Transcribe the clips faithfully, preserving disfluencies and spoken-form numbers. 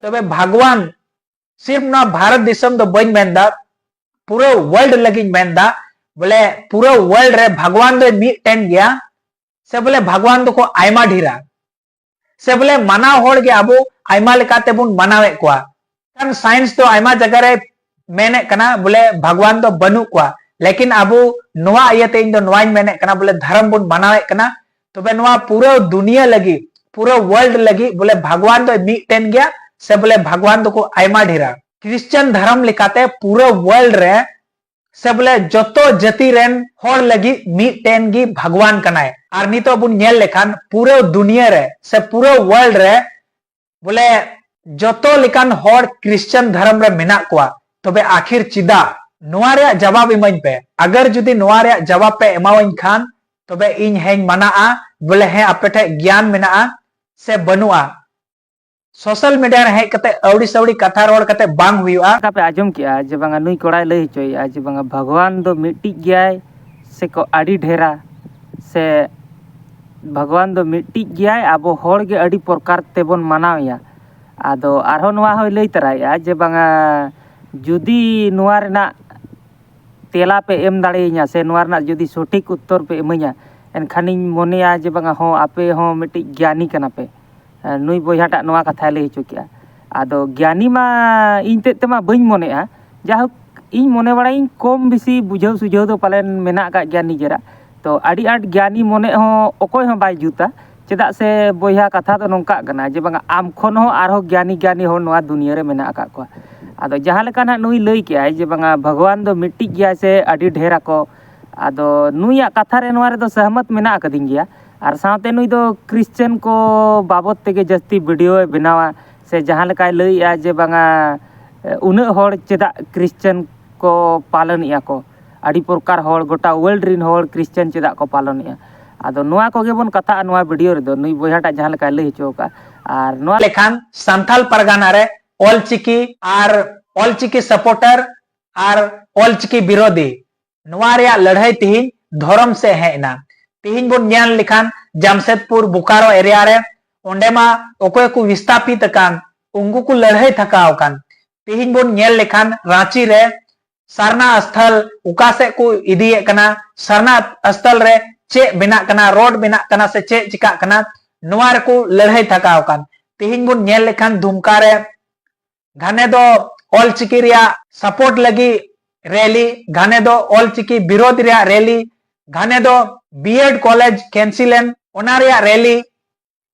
ᱛᱚᱵᱮ ᱵᱷᱟᱜᱽᱣᱟᱱ ᱥᱤᱨᱯ ᱱᱚᱣᱟ ᱵᱷᱟᱨᱚᱛ ᱫᱤᱥᱚᱢ ᱫᱚ ᱵᱟᱹᱧ ᱢᱮᱱᱫᱟ, ᱯᱩᱨᱟᱹ ᱣᱟᱨᱞᱰ ᱞᱟᱹᱜᱤᱫ ᱤᱧ ᱢᱮᱱᱫᱟ, ᱵᱚᱞᱮ ᱯᱩᱨᱟᱹ ᱣᱟᱨᱞᱰ ᱨᱮ ᱵᱷᱟᱜᱽᱣᱟᱱ ᱫᱚᱭ ᱢᱤᱫᱴᱮᱱ ᱜᱮᱭᱟ, ᱥᱮ ᱵᱚᱞᱮ ᱵᱷᱟᱜᱽᱣᱟᱱ ᱫᱚᱠᱚ ᱟᱭᱢᱟ ᱰᱷᱮᱨᱟ, ᱥᱮ ᱵᱚᱞᱮ ᱢᱟᱱᱟᱣ ᱦᱚᱲ ᱜᱮ ᱟᱵᱚ ᱟᱭᱢᱟ ᱞᱮᱠᱟ ᱛᱮᱵᱚᱱ ᱢᱟᱱᱟᱣᱮᱫ ᱠᱚᱣᱟ᱾ ᱠᱟᱨᱚᱱ ᱥᱟᱭᱮᱱᱥ ᱫᱚ ᱟᱭᱢᱟ ᱡᱟᱭᱜᱟ ᱨᱮ ᱢᱮᱱᱮᱫ ᱠᱟᱱᱟ ᱵᱚᱞᱮ ᱵᱷᱟᱜᱽᱣᱟᱱ ᱫᱚ ᱵᱟᱹᱱᱩᱜ ᱠᱚᱣᱟ, ᱞᱮᱠᱤᱱ ᱟᱵᱚ ᱱᱚᱣᱟ ᱤᱭᱟᱹᱛᱮ ᱤᱧ ᱫᱚ ᱱᱚᱣᱟᱧ ᱢᱮᱱᱮᱫ ᱠᱟᱱᱟ ᱵᱚᱞᱮ ᱫᱷᱚᱨᱚᱢ ᱵᱚᱱ ᱢᱟᱱᱟᱣᱮᱫ ᱠᱟᱱᱟ᱾ ᱛᱚᱵᱮ ᱱᱚᱣᱟ ᱯᱩᱨᱟᱹ ᱫᱩᱱᱤᱭᱟᱹ ᱞᱟᱹᱜᱤᱫ, ᱯᱩᱨᱟᱹ ᱣᱟᱨᱞᱰ ᱞᱟᱹᱜᱤᱫ ᱵᱚᱞᱮ ᱵᱷᱟᱜᱽᱣᱟᱱ ᱫᱚ ᱢᱤᱫᱴᱮᱱ ᱜᱮᱭᱟ, ᱥᱮ ᱵᱚᱞᱮ ᱵᱷᱟᱜᱽᱣᱟᱱ ᱫᱚᱠᱚ ᱟᱭᱢᱟ ᱰᱷᱮᱨᱟ᱾ ᱠᱷᱨᱤᱥᱪᱟᱱ ᱫᱷᱚᱨᱚᱢ ᱞᱮᱠᱟᱛᱮ ᱯᱩᱨᱟᱹ ᱣᱟᱨᱞᱰ ᱨᱮ ᱥᱮ ᱵᱚᱞᱮ ᱡᱚᱛᱚ ᱡᱟᱹᱛᱤ ᱨᱮᱱ ᱦᱚᱲ ᱞᱟᱹᱜᱤᱫ ᱢᱤᱫᱴᱮᱱ ᱜᱮ ᱵᱷᱟᱜᱽᱣᱟᱱ ᱠᱟᱱᱟᱭ᱾ ᱟᱨ ᱱᱤᱛᱚᱜ ᱵᱚᱱ ᱧᱮᱞ ᱞᱮᱠᱷᱟᱱ ᱯᱩᱨᱟᱹ ᱫᱩᱱᱤᱭᱟᱹ ᱨᱮ ᱥᱮ ᱯᱩᱨᱟᱹ ᱣᱟᱨᱞᱰ ᱨᱮ ᱵᱚᱞᱮ ᱡᱚᱛᱚ ᱞᱮᱠᱟᱱ ᱦᱚᱲ ᱠᱷᱨᱤᱥᱪᱟᱱ ᱫᱷᱚᱨᱚᱢ ᱨᱮ ᱢᱮᱱᱟᱜ ᱠᱚᱣᱟ᱾ ᱛᱚᱵᱮ ᱟᱹᱠᱷᱤᱨ ᱪᱮᱫᱟᱜ? ᱱᱚᱣᱟ ᱨᱮᱭᱟᱜ ᱡᱟᱣᱟᱵ ᱤᱢᱟᱹᱧ ᱯᱮ᱾ ᱟᱜᱟᱨ ᱡᱩᱫᱤ ᱱᱚᱣᱟ ᱨᱮᱭᱟᱜ ᱡᱟᱣᱟᱵ ᱯᱮ ᱮᱢᱟᱣᱟᱹᱧ ᱠᱷᱟᱱ, ᱛᱚᱵᱮ ᱤᱧ ᱦᱮᱸᱧ ᱢᱟᱱᱟᱜᱼᱟ ᱵᱚᱞᱮ ᱦᱮᱸ ᱟᱯᱮ ᱴᱷᱮᱡ ᱜᱮᱭᱟᱱ ᱢᱮᱱᱟᱜᱼᱟ ᱥᱮ ᱵᱟᱹᱱᱩᱜᱼᱟ᱾ ᱥᱳᱥᱟᱞ ᱢᱤᱰᱤᱭᱟ ᱨᱮ ᱦᱮᱡ ᱠᱟᱛᱮ ᱟᱹᱣᱲᱤ ᱥᱟᱹᱣᱲᱤ ᱠᱟᱛᱷᱟ ᱨᱚᱲ ᱠᱟᱛᱮ ᱵᱟᱝ ᱦᱩᱭᱩᱜᱼᱟ᱾ ᱪᱮᱫ ᱞᱮᱠᱟ ᱯᱮ ᱟᱸᱡᱚᱢ ᱠᱮᱜᱼᱟ ᱡᱮ ᱵᱟᱝᱟ ᱱᱩᱭ ᱠᱚᱲᱟᱭ ᱞᱟᱹᱭ ᱦᱚᱪᱚᱭᱮᱫᱼᱟ ᱡᱮ ᱵᱟᱝᱟ ᱵᱷᱟᱜᱽᱣᱟᱱ ᱫᱚ ᱢᱤᱫᱴᱤᱡ ᱜᱮᱭᱟᱭ ᱥᱮ ᱠᱚ ᱟᱹᱰᱤ ᱰᱷᱮᱨᱟ, ᱥᱮ ᱵᱷᱟᱜᱽᱣᱟᱱ ᱫᱚ ᱢᱤᱫᱴᱤᱡ ᱜᱮᱭᱟᱭ, ᱟᱵᱚ ᱦᱚᱲ ᱜᱮ ᱟᱹᱰᱤ ᱯᱨᱚᱠᱟᱨ ᱛᱮᱵᱚᱱ ᱢᱟᱱᱟᱣᱮᱭᱟ? ᱟᱫᱚ ᱟᱨᱦᱚᱸ ᱱᱚᱣᱟ ᱦᱚᱸᱭ ᱞᱟᱹᱭ ᱛᱟᱨᱟᱭᱮᱫᱼᱟ ᱡᱮ ᱵᱟᱝᱟ ᱡᱩᱫᱤ ᱱᱚᱣᱟ ᱨᱮᱱᱟᱜ ᱛᱮᱞᱟ ᱯᱮ ᱮᱢ ᱫᱟᱲᱮᱭᱟᱹᱧᱟ ᱥᱮ ᱱᱚᱣᱟ ᱨᱮᱱᱟᱜ ᱡᱩᱫᱤ ᱥᱚᱴᱷᱤᱠ ᱩᱛᱛᱚᱨ ᱯᱮ ᱤᱢᱟᱹᱧᱟ, ᱮᱱᱠᱷᱟᱱᱤᱧ ᱢᱚᱱᱮᱭᱟ ᱡᱮ ᱵᱟᱝᱟ ᱦᱚᱸ ᱟᱯᱮ ᱦᱚᱸ ᱢᱤᱫᱴᱤᱡ ᱜᱮᱭᱟᱱᱤ ᱠᱟᱱᱟ ᱯᱮ᱾ ᱱᱩᱭ ᱵᱚᱭᱦᱟᱴᱟᱜ ᱱᱚᱣᱟ ᱠᱟᱛᱷᱟᱭ ᱞᱟᱹᱭ ᱦᱚᱪᱚ ᱠᱮᱜᱼᱟ᱾ ᱟᱫᱚ ᱜᱮᱭᱟᱱᱤ ᱢᱟ ᱤᱧ ᱛᱮᱫ ᱛᱮᱢᱟ ᱵᱟᱹᱧ ᱢᱚᱱᱮᱜᱼᱟ, ᱡᱟᱭᱦᱳᱠ ᱤᱧ ᱢᱚᱱᱮ ᱵᱟᱲᱟᱭᱟᱹᱧ ᱠᱚᱢ ᱵᱮᱥᱤ ᱵᱩᱡᱷᱟᱹᱣ ᱥᱩᱡᱷᱟᱹᱣ ᱫᱚ ᱯᱟᱞᱮᱱ ᱢᱮᱱᱟᱜ ᱟᱠᱟᱫ ᱜᱮᱭᱟ ᱱᱤᱡᱮᱨᱟᱜ᱾ ᱛᱚ ᱟᱹᱰᱤ ᱟᱸᱴ ᱜᱮᱭᱟᱱᱤ ᱢᱚᱱᱮ ᱦᱚᱸ ᱚᱠᱚᱭ ᱦᱚᱸ ᱵᱟᱭ ᱡᱩᱛᱟ, ᱪᱮᱫᱟᱜ ᱥᱮ ᱵᱚᱭᱦᱟ ᱠᱟᱛᱷᱟ ᱫᱚ ᱱᱚᱝᱠᱟᱜ ᱠᱟᱱᱟ ᱡᱮ ᱵᱟᱝᱟ ᱟᱢ ᱠᱷᱚᱱ ᱦᱚᱸ ᱟᱨᱦᱚᱸ ᱜᱮᱭᱟᱱᱤ ᱜᱮᱭᱟᱱᱤ ᱦᱚᱲ ᱱᱚᱣᱟ ᱫᱩᱱᱤᱭᱟᱹ ᱨᱮ ᱢᱮᱱᱟᱜ ᱟᱠᱟᱫ ᱠᱚᱣᱟ᱾ ᱟᱫᱚ ᱡᱟᱦᱟᱸ ᱞᱮᱠᱟ ᱱᱟᱦᱟᱜ ᱱᱩᱭ ᱞᱟᱹᱭ ᱠᱮᱜᱼᱟᱭ ᱡᱮ ᱵᱟᱝᱟ ᱵᱷᱟᱜᱽᱣᱟᱱ ᱫᱚ ᱢᱤᱫᱴᱤᱡ ᱜᱮᱭᱟᱭ ᱥᱮ ᱟᱹᱰᱤ ᱰᱷᱮᱨ ᱟᱠᱚ, ᱟᱫᱚ ᱱᱩᱭᱟᱜ ᱠᱟᱛᱷᱟ ᱨᱮ ᱱᱚᱣᱟ ᱨᱮᱫᱚ ᱥᱚᱦᱢᱚᱛ ᱢᱮᱱᱟᱜ ᱟᱠᱟᱫᱤᱧ ᱜᱮᱭᱟ᱾ ᱟᱨ ᱥᱟᱶᱛᱮ ᱱᱩᱭ ᱫᱚ ᱠᱷᱨᱤᱥᱪᱟᱱ ᱠᱚ ᱵᱟᱵᱚᱛ ᱛᱮᱜᱮ ᱡᱟᱹᱥᱛᱤ ᱵᱷᱤᱰᱤᱭᱳᱭ ᱵᱮᱱᱟᱣᱟ, ᱥᱮ ᱡᱟᱦᱟᱸ ᱞᱮᱠᱟᱭ ᱞᱟᱹᱭᱮᱜᱼᱟ ᱡᱮ ᱵᱟᱝᱟ ᱩᱱᱟᱹᱜ ᱦᱚᱲ ᱪᱮᱫᱟᱜ ᱠᱷᱨᱤᱥᱪᱟᱱ ᱠᱚ ᱯᱟᱞᱚᱱᱮᱜᱼᱟ ᱠᱚ, ᱟᱹᱰᱤ ᱯᱨᱚᱠᱟᱨ ᱦᱚᱲ ᱜᱚᱴᱟ ᱣᱟᱨᱞᱰ ᱨᱮᱱ ᱦᱚᱲ ᱠᱷᱨᱤᱥᱪᱟᱱ ᱪᱮᱫᱟᱜ ᱠᱚ ᱯᱟᱞᱚᱱᱮᱜᱼᱟ? ᱟᱫᱚ ᱱᱚᱣᱟ ᱠᱚᱜᱮ ᱵᱚᱱ ᱠᱟᱛᱷᱟᱜᱼᱟ ᱱᱚᱣᱟ ᱵᱷᱤᱰᱤᱭᱳ ᱨᱮᱫᱚ, ᱱᱩᱭ ᱵᱚᱭᱦᱟᱴᱟᱜ ᱡᱟᱦᱟᱸ ᱞᱮᱠᱟᱭ ᱞᱟᱹᱭ ᱦᱚᱪᱚ ᱟᱠᱟᱫᱼᱟ᱾ ᱟᱨ ᱱᱚᱣᱟ ᱞᱮᱠᱷᱟᱱ ᱥᱟᱱᱛᱟᱞ ᱯᱟᱨᱜᱟᱱᱟ ᱨᱮ ᱚᱞᱪᱤᱠᱤ ᱟᱨ ᱚᱞᱪᱤᱠᱤ ᱥᱟᱯᱳᱨᱴᱟᱨ ᱟᱨ ᱚᱞᱪᱤᱠᱤ ᱵᱤᱨᱳᱫᱷᱤ, ᱱᱚᱣᱟ ᱨᱮᱭᱟᱜ ᱞᱟᱹᱲᱦᱟᱹᱭ ᱛᱤᱦᱤᱧ ᱫᱷᱚᱨᱚᱢ ᱥᱮᱫ ᱦᱮᱡ ᱮᱱᱟ᱾ ᱛᱤᱦᱤᱧ ᱵᱚᱱ ᱧᱮᱞ ᱞᱮᱠᱷᱟᱱ ᱡᱟᱢᱥᱮᱫᱽᱯᱩᱨ ᱵᱳᱠᱟᱨᱳ ᱮᱨᱤᱭᱟ ᱨᱮ ᱚᱸᱰᱮ ᱢᱟ ᱚᱠᱚᱭ ᱠᱚ ᱵᱤᱥᱛᱟᱯᱤᱛ ᱟᱠᱟᱱ, ᱩᱱᱠᱩ ᱠᱚ ᱞᱟᱹᱲᱦᱟᱹᱭ ᱛᱷᱟᱠᱟᱣ ᱟᱠᱟᱱ᱾ ᱛᱮᱦᱮᱧ ᱵᱚᱱ ᱧᱮᱞ ᱞᱮᱠᱷᱟᱱ ᱨᱟᱸᱪᱤ ᱨᱮ ᱥᱟᱨᱱᱟ ᱥᱛᱷᱚᱞ ᱚᱠᱟ ᱥᱮᱫ ᱠᱚ ᱤᱫᱤᱭᱮᱫ ᱠᱟᱱᱟ, ᱥᱟᱨᱱᱟ ᱥᱛᱷᱚᱞ ᱨᱮ ᱪᱮᱫ ᱵᱮᱱᱟᱜ ᱠᱟᱱᱟ, ᱨᱳᱰ ᱵᱮᱱᱟᱜ ᱠᱟᱱᱟ ᱥᱮ ᱪᱮᱫ ᱪᱤᱠᱟᱜ ᱠᱟᱱᱟ, ᱱᱚᱣᱟ ᱨᱮᱠᱚ ᱞᱟᱹᱲᱦᱟᱹᱭ ᱛᱷᱟᱠᱟᱣ ᱟᱠᱟᱱ᱾ ᱛᱮᱦᱮᱧ ᱵᱚᱱ ᱧᱮᱞ ᱞᱮᱠᱷᱟᱱ ᱫᱩᱢᱠᱟ ᱨᱮ ᱜᱷᱟᱱᱮ ᱫᱚ ᱚᱞᱪᱤᱠᱤ ᱨᱮᱭᱟᱜ ᱥᱟᱯᱳᱨᱴ ᱞᱟᱹᱜᱤᱫ ᱨᱮᱞᱤ, ᱜᱷᱟᱱᱮ ᱫᱚ ᱚᱞᱪᱤᱠᱤ ᱵᱤᱨᱳᱫᱷ ᱨᱮᱭᱟᱜ ᱨᱮᱞᱤ, ᱜᱷᱟᱱᱮ ᱫᱚ ᱵᱤᱭᱮᱰ ᱠᱚᱞᱮᱡᱽ ᱠᱮᱱᱥᱤᱞ ᱮᱱ, ᱚᱱᱟ ᱨᱮᱭᱟᱜ ᱨᱮᱞᱤ᱾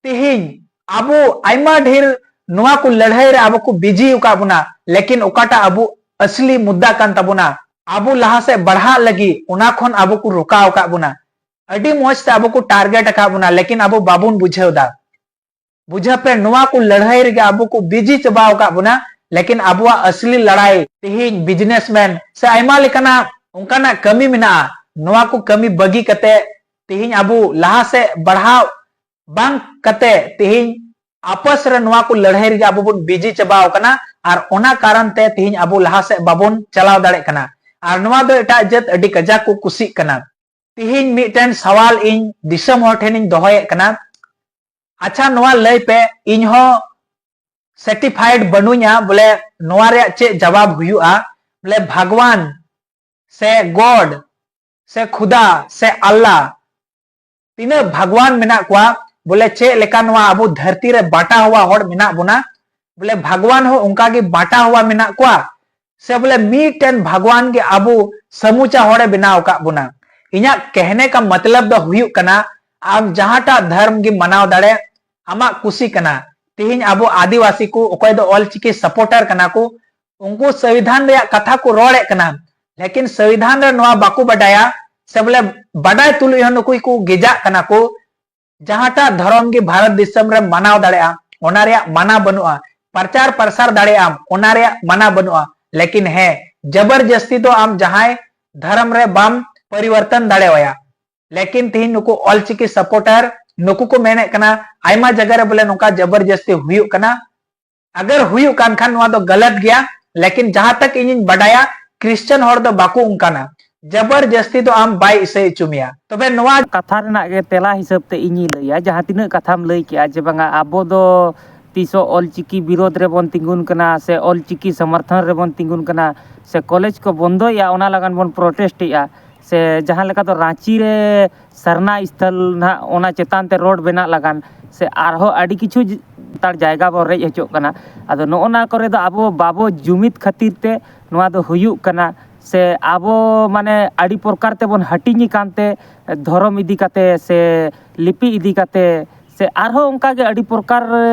ᱛᱮᱦᱮᱧ ᱟᱵᱚ ᱟᱭᱢᱟ ᱰᱷᱮᱨ ᱱᱚᱣᱟ ᱠᱚ ᱞᱟᱹᱲᱦᱟᱹᱭ ᱨᱮ ᱟᱵᱚ ᱠᱚ ᱵᱤᱡᱤ ᱟᱠᱟᱫ ᱵᱚᱱᱟ, ᱞᱮᱠᱤᱱ ᱚᱠᱟᱴᱟᱜ ᱟᱵᱚ ᱟᱥᱞᱤ ᱢᱩᱫᱽᱫᱟ ᱠᱟᱱ ᱛᱟᱵᱚᱱᱟ, ᱟᱵᱚ ᱞᱟᱦᱟ ᱥᱮᱫ ᱵᱟᱲᱦᱟᱜ ᱞᱟᱹᱜᱤᱫ, ᱚᱱᱟ ᱠᱷᱚᱱ ᱟᱵᱚ ᱠᱚ ᱨᱚᱠᱟᱣ ᱟᱠᱟᱫ ᱵᱚᱱᱟ᱾ ᱟᱹᱰᱤ ᱢᱚᱸᱡᱽ ᱛᱮ ᱟᱵᱚ ᱠᱚ ᱴᱟᱨᱜᱮᱴ ᱟᱠᱟᱫ ᱵᱚᱱᱟ, ᱞᱮᱠᱤᱱ ᱟᱵᱚ ᱵᱟᱵᱚᱱ ᱵᱩᱡᱷᱟᱹᱣ ᱫᱟ᱾ ᱵᱩᱡᱷᱟᱹᱣ ᱯᱮ, ᱱᱚᱣᱟ ᱠᱚ ᱞᱟᱹᱲᱦᱟᱹᱭ ᱨᱮᱜᱮ ᱟᱵᱚ ᱠᱚ ᱵᱤᱡᱤ ᱪᱟᱵᱟᱣ ᱟᱠᱟᱫ ᱵᱚᱱᱟ, ᱞᱮᱠᱤᱱ ᱟᱵᱚᱣᱟᱜ ᱟᱥᱞᱤ ᱞᱟᱲᱟᱭ ᱛᱮᱦᱮᱧ ᱵᱤᱡᱽᱱᱮᱥᱢᱮᱱ ᱥᱮ ᱟᱭᱢᱟ ᱞᱮᱠᱟᱱᱟᱜ ᱚᱱᱠᱟᱱᱟᱜ ᱠᱟᱹᱢᱤ ᱢᱮᱱᱟᱜᱼᱟ, ᱱᱚᱣᱟ ᱠᱚ ᱠᱟᱹᱢᱤ ᱵᱟᱹᱜᱤ ᱠᱟᱛᱮ ᱛᱮᱦᱮᱧ ᱟᱵᱚ ᱞᱟᱦᱟ ᱥᱮᱫ ᱵᱟᱲᱦᱟᱣ ᱵᱟᱝ ᱠᱟᱛᱮ ᱛᱮᱦᱮᱧ ᱟᱯᱟᱥ ᱨᱮ ᱱᱚᱣᱟ ᱠᱚ ᱞᱟᱹᱲᱦᱟᱹᱭ ᱨᱮᱜᱮ ᱟᱵᱚ ᱵᱚᱱ ᱵᱤᱡᱤ ᱪᱟᱵᱟᱣ ᱟᱠᱟᱱᱟ, ᱟᱨ ᱚᱱᱟ ᱠᱟᱨᱚᱱ ᱛᱮ ᱛᱮᱦᱮᱧ ᱟᱵᱚ ᱞᱟᱦᱟ ᱥᱮᱫ ᱵᱟᱵᱚᱱ ᱪᱟᱞᱟᱣ ᱫᱟᱲᱮᱭᱟᱜ ᱠᱟᱱᱟ᱾ ᱟᱨ ᱱᱚᱣᱟ ᱫᱚ ᱮᱴᱟᱜ ᱡᱟᱹᱛ ᱟᱹᱰᱤ ᱠᱟᱡᱟᱠ ᱠᱚ ᱠᱩᱥᱤᱜ ᱠᱟᱱᱟ᱾ ᱛᱮᱦᱮᱧ ᱢᱤᱫᱴᱮᱱ ᱥᱟᱣᱟᱞ ᱤᱧ ᱫᱤᱥᱚᱢ ᱦᱚᱲ ᱴᱷᱮᱱᱤᱧ ᱫᱚᱦᱚᱭᱮᱫ ᱠᱟᱱᱟ, ᱟᱪᱪᱷᱟ, ᱱᱚᱣᱟ ᱞᱟᱹᱭ ᱯᱮ, ᱤᱧ ᱦᱚᱸ ᱥᱮᱴᱤᱯᱷᱟᱭᱤᱰ ᱵᱟᱹᱱᱩᱧᱟ, ᱵᱚᱞᱮ ᱱᱚᱣᱟ ᱨᱮᱭᱟᱜ ᱪᱮᱫ ᱡᱟᱣᱟᱵ ᱦᱩᱭᱩᱜᱼᱟ, ᱵᱚᱞᱮ ᱵᱷᱟᱜᱽᱣᱟᱱ ᱥᱮ ᱜᱚᱰ ᱥᱮ ᱠᱷᱩᱫᱟ ᱥᱮ ᱟᱞᱞᱟ, ᱛᱤᱱᱟᱹᱜ ᱵᱷᱟᱜᱽᱣᱟᱱ ᱢᱮᱱᱟᱜ ᱠᱚᱣᱟ, ᱵᱚᱞᱮ ᱪᱮᱫ ᱞᱮᱠᱟ ᱱᱚᱣᱟ ᱟᱵᱚ ᱫᱷᱟᱹᱨᱛᱤ ᱨᱮ ᱵᱟᱴᱟ ᱦᱩᱣᱟ ᱦᱚᱲ ᱢᱮᱱᱟᱜ ᱵᱚᱱᱟ, ᱵᱚᱞᱮ ᱵᱷᱟᱜᱽᱣᱟᱱ ᱦᱚᱸ ᱚᱱᱠᱟ ᱜᱮ ᱵᱟᱴᱟ ᱦᱩᱣᱟ ᱢᱮᱱᱟᱜ ᱠᱚᱣᱟ, ᱥᱮ ᱵᱚᱞᱮ ᱢᱤᱫᱴᱮᱱ ᱵᱷᱟᱜᱽᱣᱟᱱ ᱜᱮ ᱟᱵᱚ ᱥᱟᱢᱩᱪᱟ ᱦᱚᱲᱮ ᱵᱮᱱᱟᱣ ᱟᱠᱟᱫ ᱵᱚᱱᱟ᱾ ᱤᱧᱟᱹᱜ ᱠᱮᱦᱱᱮ ᱠᱟ ᱢᱚᱛᱞᱚᱵ ᱫᱚ ᱦᱩᱭᱩᱜ ᱠᱟᱱᱟ, ᱟᱢ ᱡᱟᱦᱟᱸᱴᱟᱜ ᱫᱷᱚᱨᱢ ᱜᱮ ᱢᱟᱱᱟᱣ ᱫᱟᱲᱮ, ᱟᱢᱟᱜ ᱠᱩᱥᱤ ᱠᱟᱱᱟ᱾ ᱛᱮᱦᱮᱧ ᱟᱵᱚ ᱟᱹᱫᱤᱵᱟᱹᱥᱤ ᱠᱚ ᱚᱠᱚᱭ ᱫᱚ ᱚᱞᱪᱤᱠᱤ ᱥᱟᱯᱳᱨᱴᱟᱨ ᱠᱟᱱᱟ ᱠᱚ, ᱩᱱᱠᱩ ᱥᱚᱝᱵᱤᱫᱷᱟᱱ ᱨᱮᱭᱟᱜ ᱠᱟᱛᱷᱟ ᱠᱚ ᱨᱚᱲᱮᱫ ᱠᱟᱱᱟ, ᱞᱮᱠᱤᱱ ᱥᱚᱝᱵᱤᱫᱷᱟᱱ ᱨᱮ ᱱᱚᱣᱟ ᱵᱟᱠᱚ ᱵᱟᱰᱟᱭᱟ, ᱥᱮ ᱵᱚᱞᱮ ᱵᱟᱰᱟᱭ ᱛᱩᱞᱩᱡ ᱦᱚᱸ ᱱᱩᱠᱩ ᱠᱚ ᱜᱮᱡᱟᱜ ᱠᱟᱱᱟ ᱠᱚ᱾ ᱡᱟᱦᱟᱸᱴᱟᱜ ᱫᱷᱚᱨᱚᱢ ᱜᱮ ᱵᱷᱟᱨᱚᱛ ᱫᱤᱥᱚᱢ ᱨᱮ ᱢᱟᱱᱟᱣ ᱫᱟᱲᱮᱭᱟᱜᱼᱟ, ᱚᱱᱟ ᱨᱮᱭᱟᱜ ᱢᱟᱱᱟ ᱵᱟᱹᱱᱩᱜᱼᱟ, ᱯᱨᱚᱪᱟᱨ ᱯᱨᱚᱥᱟᱨ ᱫᱟᱲᱮᱭᱟᱜ ᱟᱢ, ᱚᱱᱟ ᱨᱮᱭᱟᱜ ᱢᱟᱱᱟ ᱵᱟᱹᱱᱩᱜᱼᱟ, ᱞᱮᱠᱤᱱ ᱦᱮᱸ, ᱡᱚᱵᱚᱨᱡᱚᱥᱛᱤ ᱫᱚ ᱟᱢ ᱡᱟᱦᱟᱸᱭ ᱫᱷᱚᱨᱚᱢ ᱨᱮ ᱵᱟᱢ ᱯᱚᱨᱤᱵᱚᱨᱛᱚᱱ ᱫᱟᱲᱮᱣᱟᱭᱟ᱾ ᱞᱮᱠᱤᱱ ᱛᱤᱦᱤᱧ ᱱᱩᱠᱩ ᱚᱞᱪᱤᱠᱤ ᱥᱟᱯᱳᱨᱴᱟᱨ ᱱᱩᱠᱩ ᱠᱚ ᱢᱮᱱᱮᱫ ᱠᱟᱱᱟ, ᱟᱭᱢᱟ ᱡᱟᱭᱜᱟ ᱨᱮ ᱵᱚᱞᱮ ᱱᱚᱝᱠᱟ ᱡᱚᱵᱚᱨᱡᱚᱥᱛᱤ ᱦᱩᱭᱩᱜ ᱠᱟᱱᱟ᱾ ᱟᱜᱟᱨ ᱦᱩᱭᱩᱜ ᱠᱟᱱ ᱠᱷᱟᱱ ᱱᱚᱣᱟ ᱫᱚ ᱜᱟᱞᱟᱛ ᱜᱮᱭᱟ, ᱞᱮᱠᱤᱱ ᱡᱟᱦᱟᱸ ᱛᱟᱠ ᱤᱧᱤᱧ ᱵᱟᱰᱟᱭᱟ, ᱠᱨᱤᱥᱪᱟᱱ ᱦᱚᱲ ᱫᱚ ᱵᱟᱠᱚ ᱚᱱᱠᱟᱱᱟ᱾ ᱡᱚᱵᱚᱨᱡᱚᱥᱛᱤ ᱫᱚ ᱟᱢ ᱵᱟᱭ ᱤᱥᱟᱹᱭ ᱦᱚᱪᱚ ᱢᱮᱭᱟ᱾ ᱛᱚᱵᱮ ᱱᱚᱣᱟ ᱠᱟᱛᱷᱟ ᱨᱮᱱᱟᱜ ᱜᱮ ᱛᱮᱞᱟ ᱦᱤᱥᱟᱹᱵ ᱛᱮ ᱤᱧᱤᱧ ᱞᱟᱹᱭᱟ, ᱡᱟᱦᱟᱸ ᱛᱤᱱᱟᱹᱜ ᱠᱟᱛᱷᱟᱢ ᱞᱟᱹᱭ ᱠᱮᱜᱼᱟ ᱡᱮ ᱵᱟᱝᱟ ᱟᱵᱚ ᱫᱚ ᱛᱤᱥᱚᱜ ᱚᱞᱪᱤᱠᱤ ᱵᱤᱨᱳᱫᱷ ᱨᱮᱵᱚᱱ ᱛᱤᱸᱜᱩᱱ ᱠᱟᱱᱟ ᱥᱮ ᱚᱞᱪᱤᱠᱤ ᱥᱚᱢᱚᱨᱛᱷᱚᱱ ᱨᱮᱵᱚᱱ ᱛᱤᱸᱜᱩᱱ ᱠᱟᱱᱟ ᱥᱮ ᱠᱚᱞᱮᱡᱽ ᱠᱚ ᱵᱚᱱᱫᱚᱭᱮᱫᱼᱟ, ᱚᱱᱟ ᱞᱟᱜᱟᱱ ᱵᱚᱱ ᱯᱨᱚᱴᱮᱥᱴ ᱮᱫᱼᱟ, ᱥᱮ ᱡᱟᱦᱟᱸ ᱞᱮᱠᱟ ᱫᱚ ᱨᱟᱸᱪᱤ ᱨᱮ ᱥᱟᱨᱱᱟ ᱥᱛᱷᱚᱞ ᱱᱟᱦᱟᱜ ᱚᱱᱟ ᱪᱮᱛᱟᱱ ᱛᱮ ᱨᱳᱰ ᱵᱮᱱᱟᱜ ᱞᱟᱜᱟᱱ ᱥᱮ ᱟᱨᱦᱚᱸ ᱟᱹᱰᱤ ᱠᱤᱪᱷᱩ ᱡ-, ᱛᱟᱨ ᱡᱟᱭᱜᱟ ᱵᱚᱱ ᱨᱮᱡ ᱦᱚᱪᱚᱜ ᱠᱟᱱᱟ᱾ ᱟᱫᱚ ᱱᱚᱜᱼᱚ ᱱᱟ ᱠᱚᱨᱮ ᱫᱚ ᱟᱵᱚ ᱵᱟᱵᱚ ᱡᱩᱢᱤᱫ ᱠᱷᱟᱹᱛᱤᱨ ᱛᱮ ᱱᱚᱣᱟ ᱫᱚ ᱦᱩᱭᱩᱜ ᱠᱟᱱᱟ᱾ ᱥᱮ ᱟᱵᱚ ᱢᱟᱱᱮ ᱟᱹᱰᱤ ᱯᱨᱚᱠᱟᱨ ᱛᱮᱵᱚᱱ ᱦᱟᱹᱴᱤᱧ ᱟᱠᱟᱱ ᱛᱮ, ᱫᱷᱚᱨᱚᱢ ᱤᱫᱤ ᱠᱟᱛᱮ ᱥᱮ ᱞᱤᱯᱤ ᱤᱫᱤ ᱠᱟᱛᱮ ᱥᱮ ᱟᱨᱦᱚᱸ ᱚᱱᱠᱟ ᱜᱮ ᱟᱹᱰᱤ ᱯᱨᱚᱠᱟᱨ